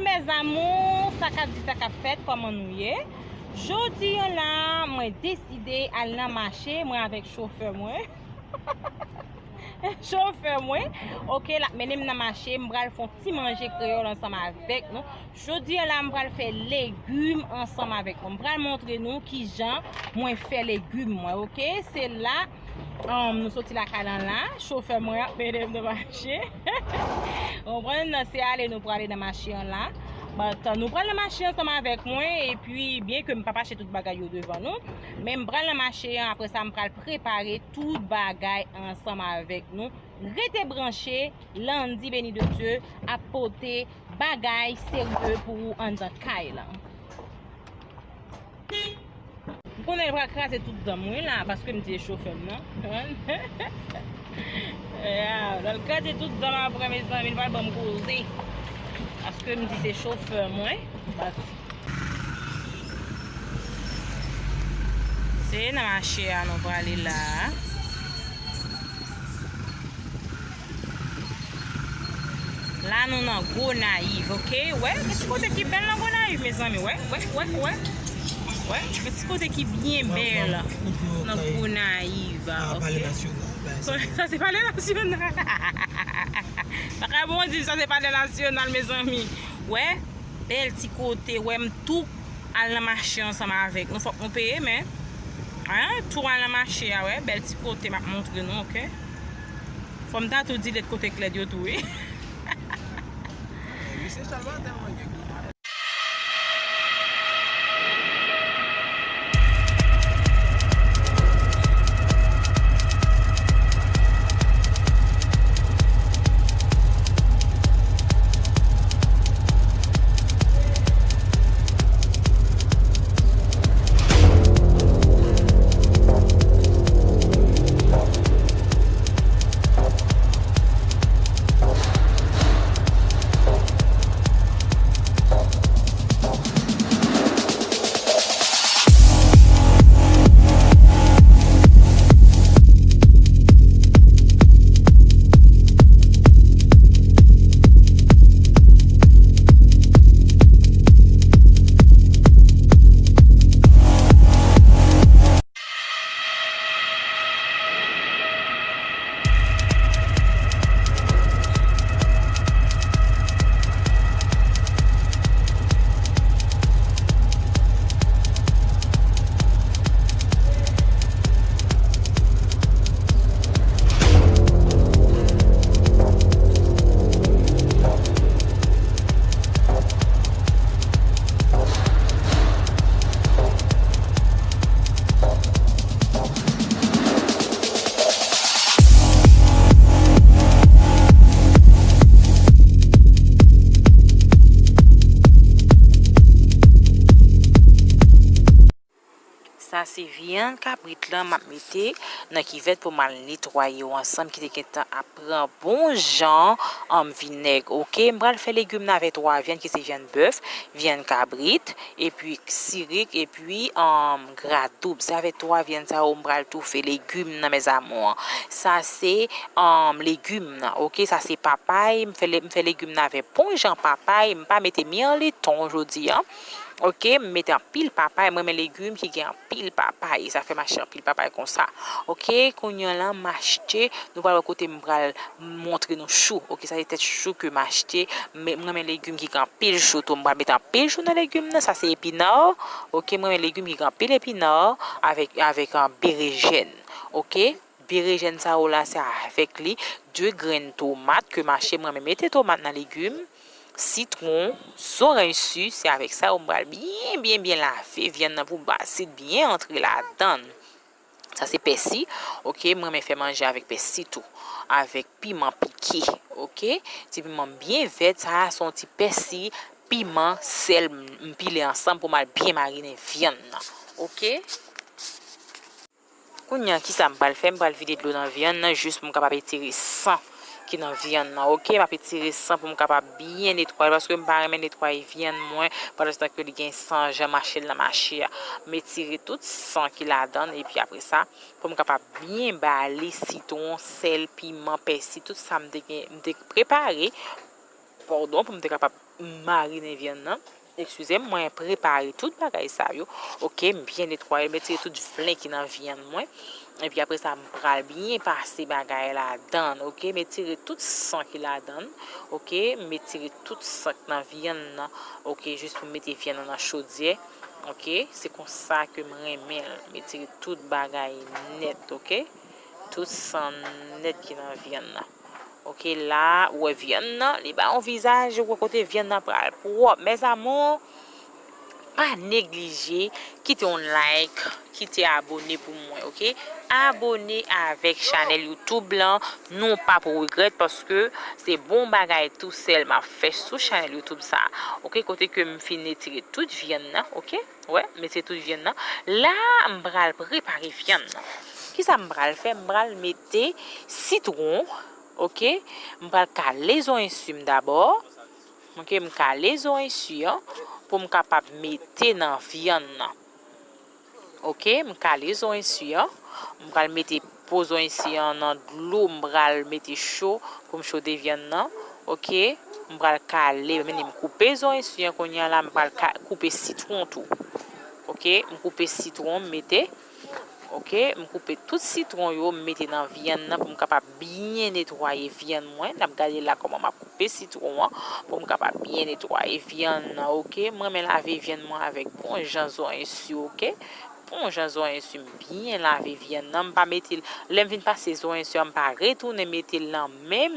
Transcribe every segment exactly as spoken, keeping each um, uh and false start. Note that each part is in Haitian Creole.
Mes amours, sa k ap di, sa k ap fèt, kòman nou ye? Jodi a la, mwen deside al nan mache, mwen avèk chofè mwen. Chofè mwen, oke, l ap mennen m nan mache, m pral fè yon ti manje kreyòl ansanm avèk nou. Jodi a la, m pral fè legim ansanm avèk nou. M pral montre nou kijan mwen fè legim mwen, oke? Se la, um, nou soti lakay lan la, chofè mwen ap mennen m nan mache. Konprann, nan se ale nou prale nan mache an la. But, uh, nou pral nan mache ansanm avèk mwen, epi byen ke m p ap achte tout bagay yo devan nou, men m pral nan mache an, apre sa m pral prepare tout bagay ansanm avèk nou. Rete branche, Landy Béni de Dieu ap pote bagay serye pou ou anndan kay lan. M konnen l pral kraze tout dan m wi la, paske m di se chofè m nan. Ya, l al kraze tout dan m apre, mezanmi, l pral ban m koze. Paske m di se chofè mwen. But se nan mache a nou prale la. La nou nan Gonayiv, oke? Wè, gen ti kote ki bèl nan Gonayiv, mezanmi. Wè, wè, wè, wè. Wè, gen ti kote ki byen bèl nan Gonayiv, oke? Sa se pale nasyonal. Bagay bon di sa se pale nasyonal, mezanmi. Wè, bèl ti kote, wè m tou al nan mache ansanm avèk nou. Fòk nou peye, men, en, tou al nan mache a, wè, bèl ti kote m ap montre nou, oke? Fò m ta tou di lèt kote k lèd yo tou, wi. Sa se vyann kabrit lan m ap mete nan kivèt pou m al netwaye yo ansanm ki te gentan ap pran bon jan, um, vinèg, oke? M pral fè legim nan avèk twa vyann ki se vyann bèf, vyann kabrit, epi sirik, epi, um, gra doub. Se avèk twa vyann sa yo m pral tou fè legim nan, mes amours. Sa se, um, legim nan, oke? Sa se papay, m fè le-, m fè legim nan avèk bon jan papay, m pa mete mye anletan jodi a. Oke, m mete anpil papay, m renmen legim ki gen anpil papay, sa fè m achte anpil papay konsa. Oke, kounye a la, m achte, nou pral wè kote m pral montre nou chou. Oke, sa se tèt chou ke m achte, men m renmen legim ki gen anpil chou tou, m pral mete anpil chou nan legim nan, sa se epina. Oke, m renmen legim ki gen anpil epina avèk, avèk, ah, berejèn. Oke, berejèn sa yo la, se avèk li, de grenn tomat ke m achte, m renmen mete tomat nan legim. Sitwon, zoranj si, se avèk sa yo m pral byen, byen, byen lave vyann nan pou basit byen antre ladan l. Sa se pèsi, oke, m renmen fè manje avèk pèsi tou, avèk piman pike, oke. Ti piman byen vèt, sa a se yon ti pèsi, piman, sèl, m, m pile ansanm pou m al byen marinen vyann nan, oke. Kounye a, kisa m pral fè? M pral vide dlo nan vyann nan jis pou m kapab etire san ki nan vyann nan, oke? M ap etire san pou m kapab byen netwaye, paske m pa renmen netwaye vyann mwen pandan se tan ke li gen san jan m achte l nan mache a. M etire tout san ki ladan l, epi apre sa, pou m kapab byen bale sitwon, sèl, piman, pèsi, tout sa m te gen, m te prepare pardon, pou m te kapab marinen vyann nan. Eskize m, mwen prepare tout bagay sa yo. Oke, m byen netwaye, m retire tout vlen ki nan vyann mwen. Epi apre sa, m pral byen pase bagay ladan l, oke? M retire tout san ki ladan l, oke? M retire tout san k nan vyann nan, oke? Jis pou m mete vyann nan nan chodyè, oke? Se konsa ke m renmen l. M retire tout bagay nèt, oke? Tout san nèt ki nan vyann nan. Oke, la, ou wè vyann nan, li ba yon vizaj, ou wè kote vyann nan pral pwòp. Mes amours, pa neglije kite yon like, kite abone pou mwen, oke? Abone avèk chanèl YouTube lan, nou pa pou regrèt, paske se bon bagay tou sèl m ap fè sou chanèl YouTube sa, oke? Kote ke m fin retire tout vyann nan, oke? Wè, m retire tout vyann nan. La, m pral prepare vyann nan. Kisa m pral fè? M pral mete sitwon, oke? M pral kale zoranj si m dabò. Oke, m kale zoranj si an pou m kapab mete nan vyann nan. Oke, m kale zoranj si an. M pral mete po zoranj si an nan dlo, m pral mete cho pou m chode vyann nan. Oke, m pral kale, men m koupe zoranj si an kounye a la, m pral ka-, koupe sitwon tou. Oke, m koupe sitwon, m mete. Oke, m koupe tout sitwon yo, m mete nan vyann nan pou m kapab byen netwaye vyann mwen. N ap gade la kòman m ap koupe sitwon an pou m kapab byen netwaye vyann nan, oke? M renmen lave vyann mwen avèk bon jan zoranj si, oke? Bon jan zoranj si, m byen lave vyann nan, m pa mete l, lè m fin pase zoranj si an, m pa retounen mete l nan menm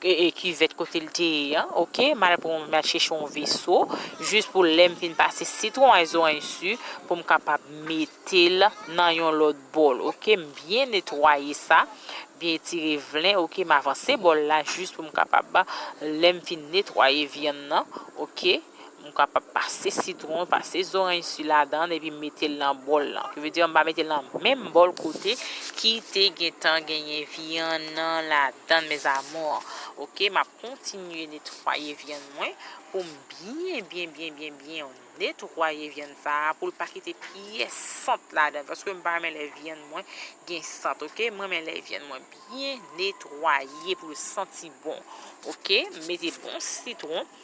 e, e, kivèt kote l te ye an, oke? M al pran, m al chèche yon veso, jis pou lè m fin pase sitwon ak zoranj si, pou m kapab mete l nan yon lòt bòl, oke? M byen netwaye sa, byen tire vlen, oke? M avanse bòl la, jis pou m kapab, lè m fin netwaye vyann nan, oke? M kapab pase sitwon, pase zoranj si ladan l, epi m mete l nan bòl lan. Ki vle di, m pa mete l nan menm bòl kote ki te gentan genyen vyann nan ladan l, mes amours. Oke, m ap kontinye netwaye vyann mwen pou m byen, byen, byen, byen, byen netwaye vyann sa a pou l pa kite pyès sant ladan l. Paske m pa renmen lè vyann mwen gen sant, oke? M renmen lè vyann mwen byen netwaye pou l santi bon, oke? M mete bon sitwon.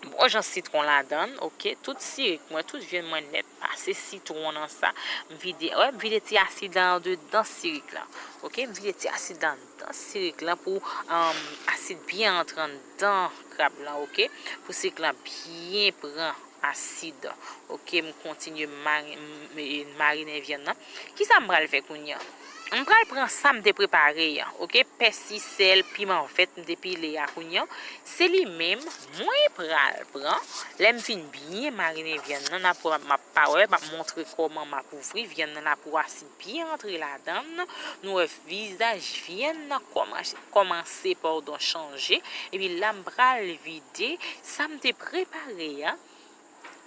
Bon jan sitwon ladan l, oke? Tout sirik mwen, tout vyann mwen nèt pase sitwon nan sa. M vide, wè, m vide ti asid la andedan sirik la. Oke? M vide ti asid la andedan sirik la pou, um, asid byen antre andedan krab la, oke? Pou sirik la byen pran asid. Oke, m kontinye mari-, m, m, marinen vyann nan. Kisa m pral fè kounye a? M pral pran sa m te prepare a, oke? Pèsi, sèl, piman vèt m te pile a kounye a. Se li menm, mwen pral pran. Lè m fin byen marinen vyann nan, n ap wè, m ap pa wè, m ap montre kòman m ap ouvri vyann nan la pou asid byen antre ladan l. Nou wè vizaj vyann nan kòmanse, kòmanse, padon, chanje. Epi la, m pral vide sa m te prepare a,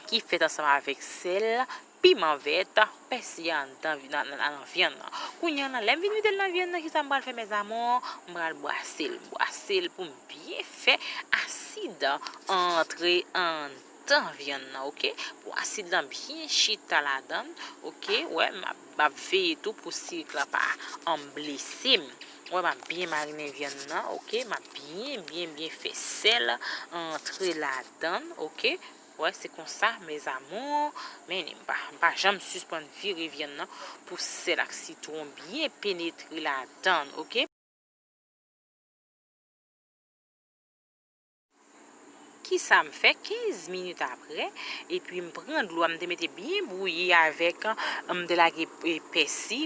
ki fèt ansanm avèk sèl, piman vèt, pèsi a anndan vi-, nan, nan, nan vyann nan. Kounye a la, lè m vin vide l nan vyann nan, kisa m pral fè, mes amours? M pral bwase l, bwase l pou m byen fè asid antre anndan vyann nan, oke? Pou asid lan byen chita ladan l, oke? Wè, m ap, m ap veye tou pou sirik la pa, um, blese m. Wè, m ap byen marinen vyann nan, oke? M ap byen, byen, byen fè sèl antre ladan l, oke? Wè, se konsa, mes amours. Men, m pa, m pa janm sispann vire vyann nan pou sèl ak sitwon byen penetre ladan l, oke? Kisa m fè? Kenz minit apre, epi m pran dlo a, m te mete byen bouyi avèk, m te lage, e, pèsi,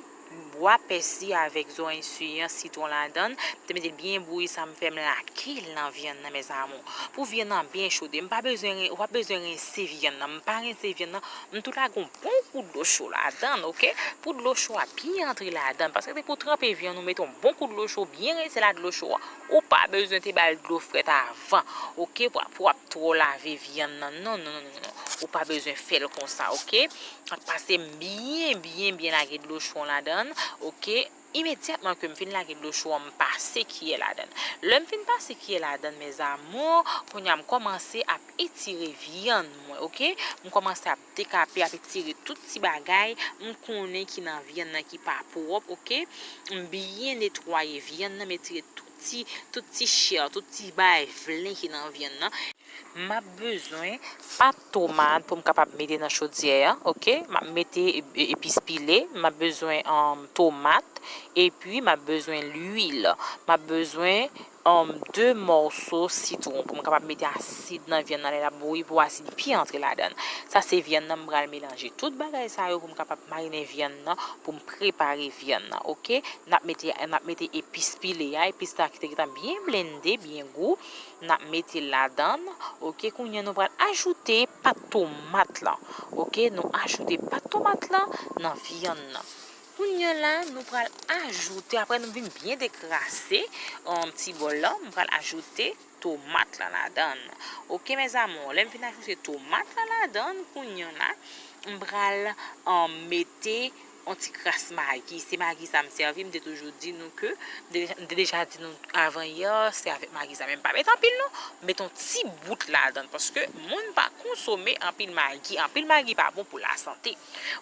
bwa pèsi avèk zoranj si an, sitwon ladan l. M te mete l byen bouyi, sa m fè, m lage l nan vyann nan, mes amours. Pou vyann nan byen chode, m pa bezwen ren-, ou pa bezwen rense vyann nan. M pa rense vyann nan, m tou lage yon bon kout dlo cho ladan l, oke? Pou dlo cho a byen antre ladan l. Paske se pou tranpe vyann, ou mete yon bon kout dlo cho, byen rense la dlo cho a. Ou pa bezwen te ba l dlo frèt avan, oke? Pou, pou w ap twò lave vyann nan. Non, non, non, non, non. Ou pa bezwen fè l konsa, oke? Pase m byen, byen, byen lage dlo cho ladan l, oke? Imedyatman ke m fin lage dlo cho an, m pase kiyè ladan l. Lè m fin pase kiyè ladan l, mes amours, kounye a m kòmanse ap etire vyann mwen, oke? M kòmanse ap dekape, ap etire tout ti bagay m konnen ki nan vyann nan ki pa pwòp, oke? M byen netwaye vyann nan, m etire tout ti, tout ti chè, tout ti bagay vlen ki nan vyann nan. M ap bezwen pat tomat pou m kapab mete nan chodyè a, oke? M ap mete e-, e-, epis pile, m ap bezwen, um, tomat, epi m ap bezwen lwil. M ap bezwen, um, de mòso sitwon pou m kapab mete asid nan vyann nan lè l ap bouyi pou asid byen antre ladan l. Sa se vyann nan, m pral melanje tout bagay sa yo pou m kapab marinen vyann nan, pou m prepare vyann nan, oke? N ap mete, n ap mete epis pile a, epis la ki te gentan byen blende, byen gou. N ap mete l ladan l, oke? Kounye a nou pral ajoute pat tomat lan, oke? Nou ajoute pat tomat lan nan vyann nan. Kounye a la, nou pral ajoute, apre nou vin byen dekrase, um, ti bòl lan, m pral ajoute tomat lan ladan l. Oke, mes amours, lè m fin ajoute tomat lan ladan l, kounye a la, m pral, um, mete yon ti kras Maggi. Se Maggi sa m sèvi, m te toujou di nou ke, m te, m te deja di nou avan yè, se avèk Maggi sa, men m pa met anpil non, m met yon ti bout ladan l, paske moun pa konsome anpil Maggi. Anpil Maggi pa bon pou lasante.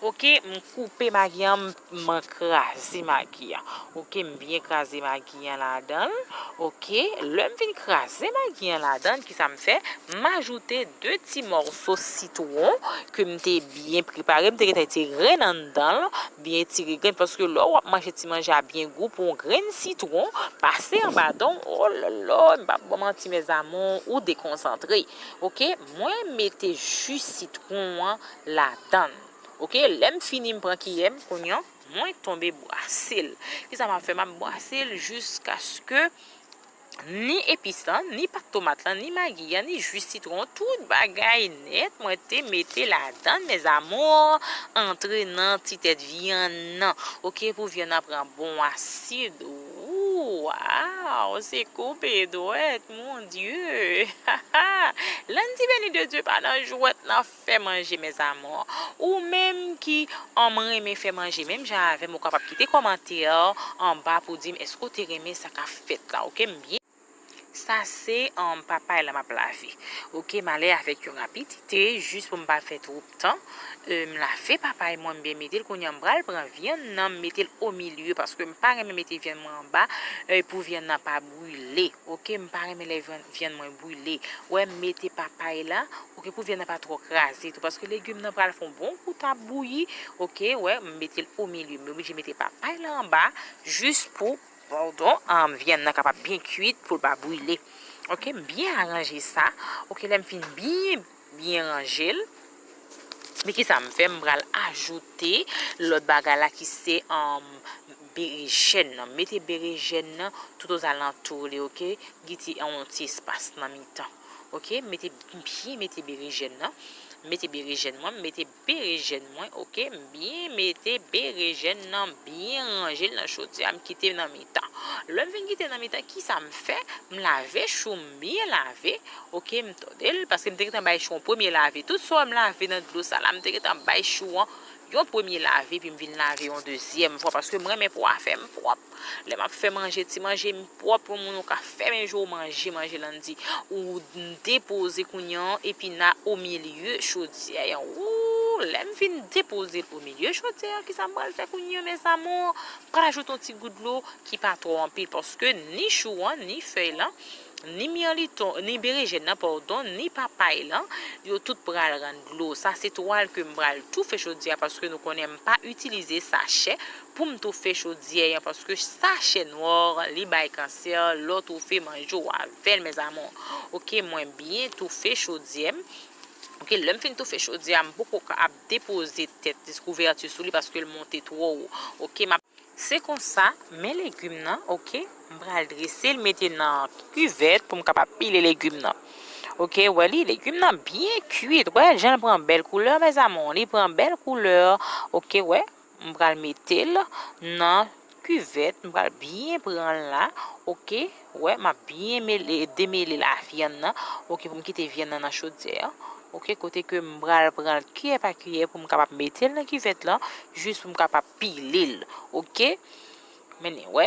Oke, m koupe Maggi an, m, m kraze Maggi an. Oke, m byen kraze Maggi an ladan l. Oke, lè m fin kraze Maggi an ladan l, kisa m fè? M ajoute de ti mòso sitwon ke m te byen prepare. M te gentan etire grenn anndan l, byen etire grenn, paske lè w ap manje ti manje a byen gou, pou yon grenn sitwon pase anba dan w, ololo, m p ap ba w manti, mes amours, ou dekonsantre. Oke, mwen mete ji sitwon an ladan l. Oke, lè m fini, m pran kiyè m, kounye a, mwen tonbe bwase l. Kisa m ap fè? M ap bwase l jiskaske ni epis lan, ni pat tomat lan, ni Maggi an, ni ji sitwon, tout bagay nèt, mwen te mete ladan l, mes amours, antre nan ti tèt vyann nan. Oke, pou vyann nan pran bon asid. Ooh, wow, se koupe dwèt, mon Dieu. Landy Béni de Dieu pa nan jwèt nan fè manje, mes amours. Ou menm ki, um, renmen fè manje menm jan avè m, ou kapab kite kòmantè anba pou di m èske w te renmen sa k ap fèt la, oke? M byen. Sa se, um, papay la m ap lave. Oke, m ale avèk yon rapidite, jis pou m pa fè twòp tan. E, m lave papay mwen, m byen mete l, kounye a m pral pran vyann nan, m mete l omilye, paske m pa renmen mete vyann mwen anba, e, pou vyann nan pa brile. Oke, m pa renmen lè vyann, vyann mwen brile. Wè, m mete papay la, oke, pou vyann nan pa twò kraze tou, paske legim nan pral fè yon bon kout ap bouyi. Oke, wè, m mete l omilye. M oblije mete papay la anba, jis pou, padon, um, vyann nan kapab byen kuit, pou l pa brile. Oke, m byen aranje sa. Oke, lè m fin byen, byen ranje l, men kisa m fè? M pral ajoute lòt bagay la ki se, um, berejèn nan. Mete berejèn nan toutozalantou li, oke? Kite yon ti espas nan mitan. Oke, mete, byen mete berejèn nan. Mete berejèn mwen, mete berejèn mwen, oke? M byen mete berejèn nan, byen ranje l nan chodyè a, m kite l nan mitan. Lè m fin kite l nan mitan, kisa m fè? M lave chou, m byen lave, oke? M tòde l, paske m te gentan bay chou yon premye lave. Tout sa w wè m lave nan dlo sa la, m te gentan bay chou an yon premye lave, epi m vin lave yon dezyèm fwa, paske m renmen pou afè m pwòp. Lè m ap fè manje, ti manje, m pwòp, yon moun ou ka fèmen je w manje, manje Landy. Ou depoze kounye a, epi nan omilye chodyè an. Ooh, lè m fin depoze l omilye chodyè an, kisa m pral fè kounye a, mes amours? M pral ajoute yon ti gout dlo ki pa twò anpil, paske ni chou an, ni fèy lan, ni myanliton, ni berejèn nan, padon, ni papay lan, yo tout pral rann dlo. Sa se twal ke m pral toufe chodyè a, paske nou konnen m pa itilize sachè pou m toufe chodyè an, paske sachè nwa, li bay kansè, lè w toufe manje w avè l, mes amours. Oke, mwen byen toufe chodyè m. Oke, lè m fin toufe chodyè a, m poko ka ap depoze tèt kouvèti sou li, paske l monte twò wo. Oke, m ap Se konsa, men legim nan, oke, m pral drese l, mete nan kivèt pou m kapab pile legim nan. Oke, wè li, legim nan byen kuit, wè jan l pran bèl koulè, mes amours, li pran bèl koulè, oke, wè, m pral mete l nan kivèt, m pral byen pran l la, oke, wè, m ap byen mele, demele la vyann nan, oke, pou m kite vyann nan nan chodyè an, oke, kote ke m pral pran l kiyè pa kiyè pou m kapab mete l nan kivèt lan, jis pou m kapab pile l, oke. Men, wè,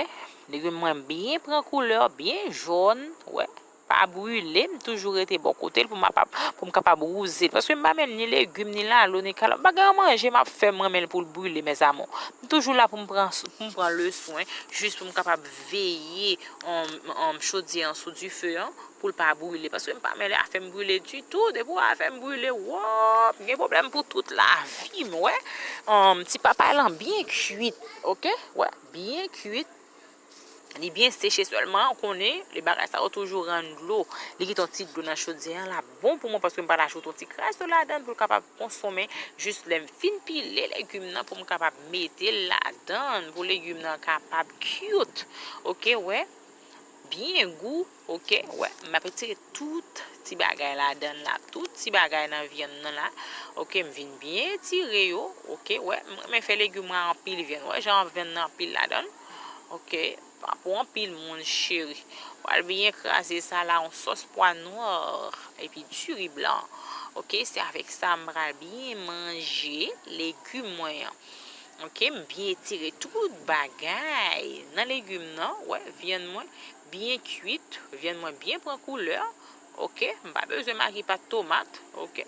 legim mwen byen pran koulè, byen jòn, wè, p pa brile, m toujou rete bò kote l pou m pa, pou m kapab wouze l. Paske m pa renmen l ni legim, ni lalo, ni kalòt. Bagay an manje, m ap fè m renmen l pou l brile, mes amours. M toujou la pou m pran, pou m pran le swen, jis pou m kapab veye, um, um, chodyè an sou dife an, pou l pa brile. Paske m pa renmen lè afè m brile ditou. Depi w afè m brile, wòp, m gen pwoblèm pou tout lavi m, wè. Um, ti papay lan byen kwit, oke? Wè, byen kwit. Li byen seche sèlman, ou konnen, le bagay sa yo toujou rann dlo. Li kite yon ti dlo nan chodyè an, l ap bon pou mwen paske m pral ajoute yon ti kras dlo ladan l pou l kapab konsonmen jis lè m fin pile legim nan pou m kapab mete l ladan l, pou legim nan kapab cute. Oke, wè. Byen gou, oke, wè. M ap retire tout ti bagay ladan l la, tout ti bagay nan vyann nan la. Oke, m vin byen etire yo, oke, wè. M renmen fè legim mwen anpil vyann, wè, jan vyann nan anpil ladan l. Oke, pa pou anpil moun, cheri. Pral byen kraze sa la, yon sòs pwa nwa epi diri blan. Oke, se avèk sa m pral byen manje legim mwen an. Oke, m byen etire tout bagay nan legim nan. Wè, vyann mwen byen kwit, vyann mwen byen pran koulè. Oke, m pa bezwen magi pat tomat. Oke,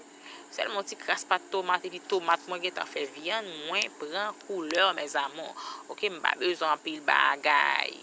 sèlman yon ti kras pat tomat, epi tomat mwen gentan fè vyann mwen pran koulè, mes amours. Oke, m pa bezwen anpil bagay.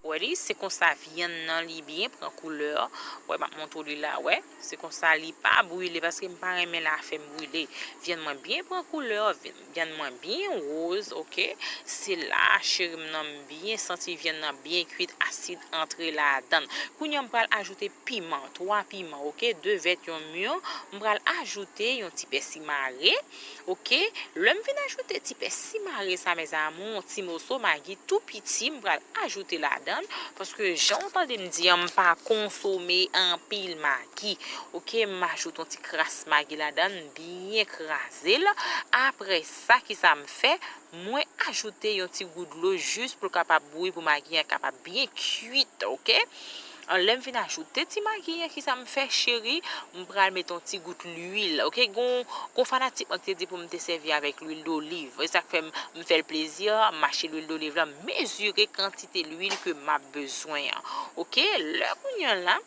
Wè li, se konsa vyann nan li byen pran koulè. Wè, m ap montre w li la, wè. Se konsa li pa brile, paske m pa renmen lè afè m brile. Vyann mwen byen pran koulè, vyann, vyann mwen byen woz, oke. Se la, cheri m nan, m byen santi vyann nan byen kwit, asid antre ladan l. Kounye a, m pral ajoute piman, twa piman, oke, de vèt, yon myon. M pral ajoute yon ti pèsi mare, oke. Lè m fin ajoute ti pèsi mare sa, mes amours, yon ti moso magi tou piti, m pral ajoute ladan l, paske jan w tande m di an, m pa konsome anpil magi. Oke, m ajoute yon ti kras magi ladan l, m byen kraze l. Apre sa, kisa m fè? Mwen ajoute yon ti gout dlo jis pou l kapab bouyi, pou magi an kapab byen kwit, oke? An, lè m fin ajoute ti magi an, kisa m fè, cheri? M pral mete yon ti gout lwil, oke? Gon, gon fanatik mwen ki te di pou m te sèvi avèk lwil doliv. E sa k fè m, m fè l plezi, m achte lwil doliv la, m mezire kantite lwil ke m ap bezwen an, oke? Lè kounye a la,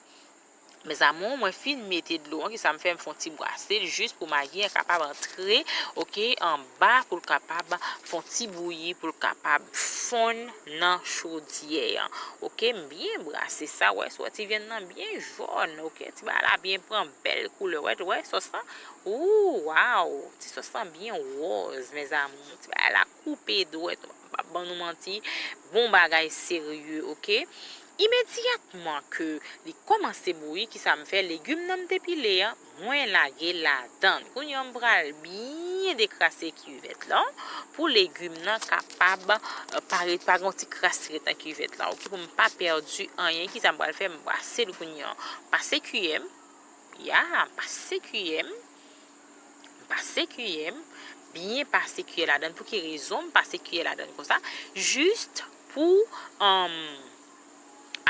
mes amours, mwen fin mete dlo an, kisa m fè? M fè yon ti brase l jis pou magi an kapab antre, oke, anba, pou l kapab fè yon ti bouyi, pou l kapab fonn nan chodyè an. Oke, m byen brase sa, wè, soti vyann nan byen jòn, oke, ti bagay la byen pran bèl koulè, wè, wè, sòs lan, ooh, waw, ti sòs lan byen wòz, mes amours, ti bagay la koupe dwèt, m p ap ban nou manti, bon bagay serye, oke. Imedyatman ke li kòmanse bouyi, kisa m fè? Legim nan m te pile an, mwen lage ladan l. Kounye a, m pral byen dekrase kivèt lan pou legim nan kapab, eh, pa ret, pa gen yon ti kras ret nan kivèt lan, oke, pou m pa pèdi anyen. Kisa m pral fè? M brase l kounye a. Pase kiyè m, ya, m pase kiyè m. M pase kiyè m, byen pase kiyè ladan l. Pou ki rezon m pase kiyè ladan l konsa? Jis pou, um,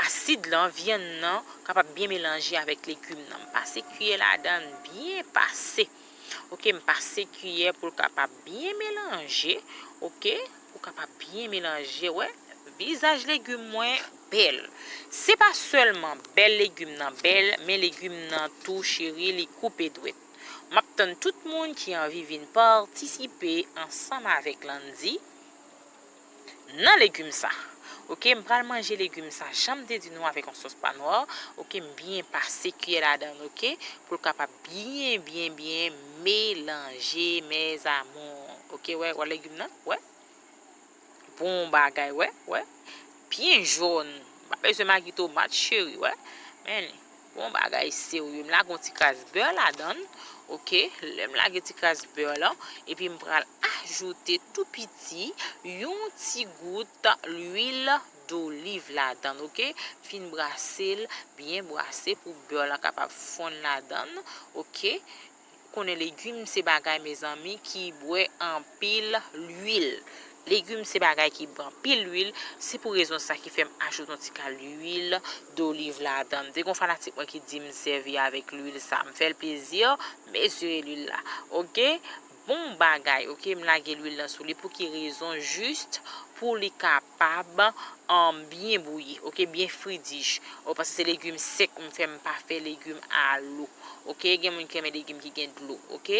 asid lan, vyann nan, kapab byen melanje avèk legim nan. M pase kiyè ladan l, byen pase. Oke, m pase kiyè pou l kapab byen melanje. Oke, pou l kapab byen melanje, wè. Vizaj legim mwen bèl. Se pa sèlman bèl legim nan bèl, men legim nan tou, cheri, li koupe dwèt. M ap tann tout moun ki anvi vin patisipe ansanm avèk Landy nan legim sa. Ok, m pral manje legim sa, jan m te di nou, avèk yon sòs pwa nwa. Ok, m byen pase kiyè ladan l, ok, pou l kapab byen, byen, byen melanje, mes amours. Ok, wè, wè legim nan, wè. Bon bagay, wè, wè. Byen jòn. M pa bezwen magi tomat, cheri, wè. Men, bon bagay serye. M lage yon ti kras bè ladan l, ok. Lè m lage ti kras bè lan, epi m pral ajoute tou piti yon ti gout lwil doliv ladan l, ok. Fin brase l, byen brase pou bè lan kapab fonn ladan l, ok. Konnen legim se bagay, mezanmi, ki bwè anpil lwil. Legim se bagay ki bwè anpil lwil, se pou rezon sa ki fè m ajoute yon ti kal lwil doliv ladan l. Te gen yon fanatik mwen ki di m sèvi avèk lwil sa, m fè l plezi, mezire lwil la, ok? Bon bagay, ok? M lage lwil lan sou li pou ki rezon? Jis pou li kapab, um, byen bouyi, ok? Byen fridij. O, paske se legim sèk m fè, m pa fè legim a lo, ok? Gen moun ki renmen legim ki gen dlo, ok?